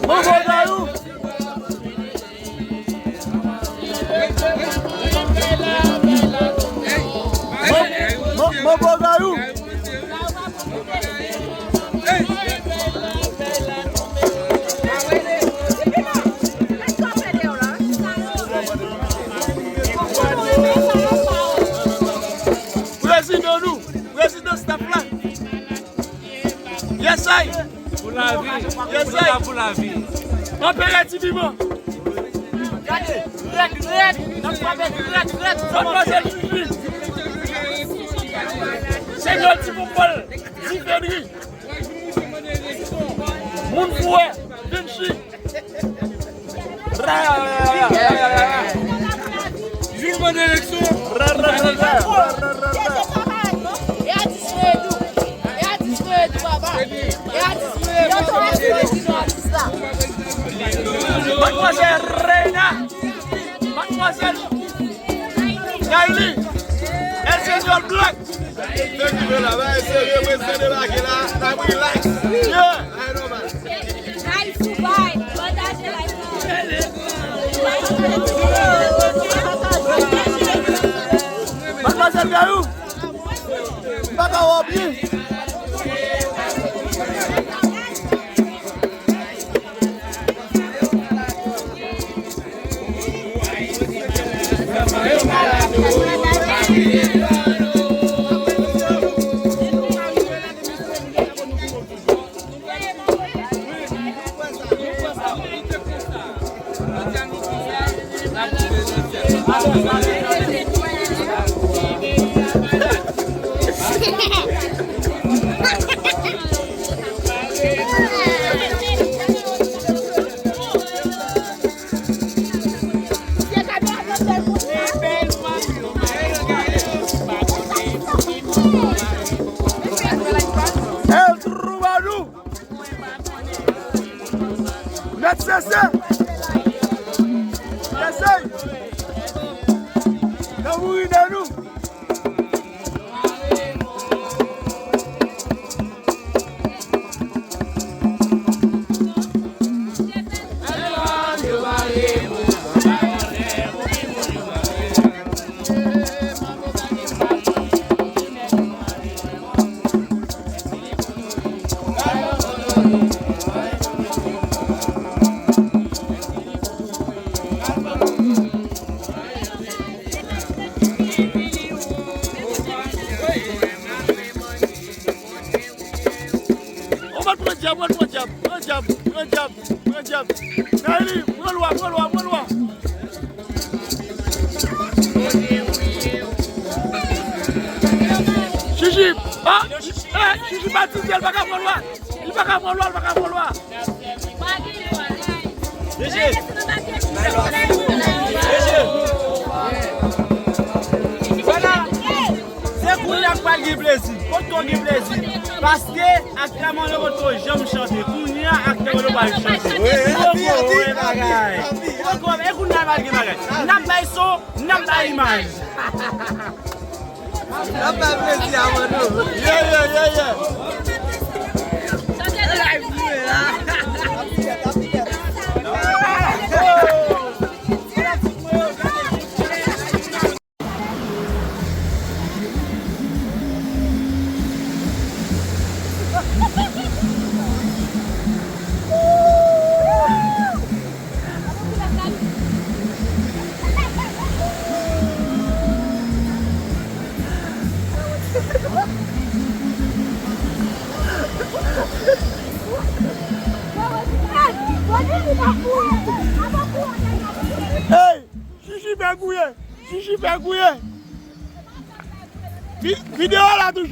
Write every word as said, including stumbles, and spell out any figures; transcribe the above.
Manbo Gayou. Manbo Gayou. Prezidan nou, prezidan staff la. Yes I. Pou lavi. Yes I. Pou lavi. Anpere ti piman. Gade, rèd, rèd. N ap frape rèd, rèd. Madmwazèl Fifi. Senyò Ti Poupòl. Ti Fedri. Moun fou, Vinci. Ra, ra, ra, ra, ra, ra. Jounman eleksyon. Ra, ra, ra, ra, ra, ra, ra, ra. E a dis fredou. E a dis fredou, papa. E a dis fredou. Yo, to a sou le ki nou a dis la. Madmwazèl Reina. Madmwazèl Nayli. El Señor Black. Nèg ki vle la, bagay serye, prezidan debake la, n ap relax. Yeah. Bagay nòmal. Live sou bay, pataje live la. Madmwazèl Gayou, m pa ka wè w byen. El Troubadour. Mèt Sese. Sese. Nan mouri nan nou. On va pran djab, on va pran djab, pran djab, pran djab, pran djab. Nayli, pran lwa, pran lwa, pran lwa. Chichi, ah, eh, Chichi pa tizye, li pa ka pran lwa. Li pa ka pran lwa, li pa ka pran lwa. Vwala. Se kounye a k pral gen plezi. Kot w gen plezi? Paske aktè Manno potko janm chante. Kounye a aktè Manno pral chante. Wi, wi, bagay. Potko, e kounye a pral gen bagay. N ap bay son, n ap bay imaj. N ap bay plezi a Manno. Yeah, yeah, yeah, yeah. Hey! Chichi fè gouye! Chichi fè gouye! Vi-, videyo a la toujou,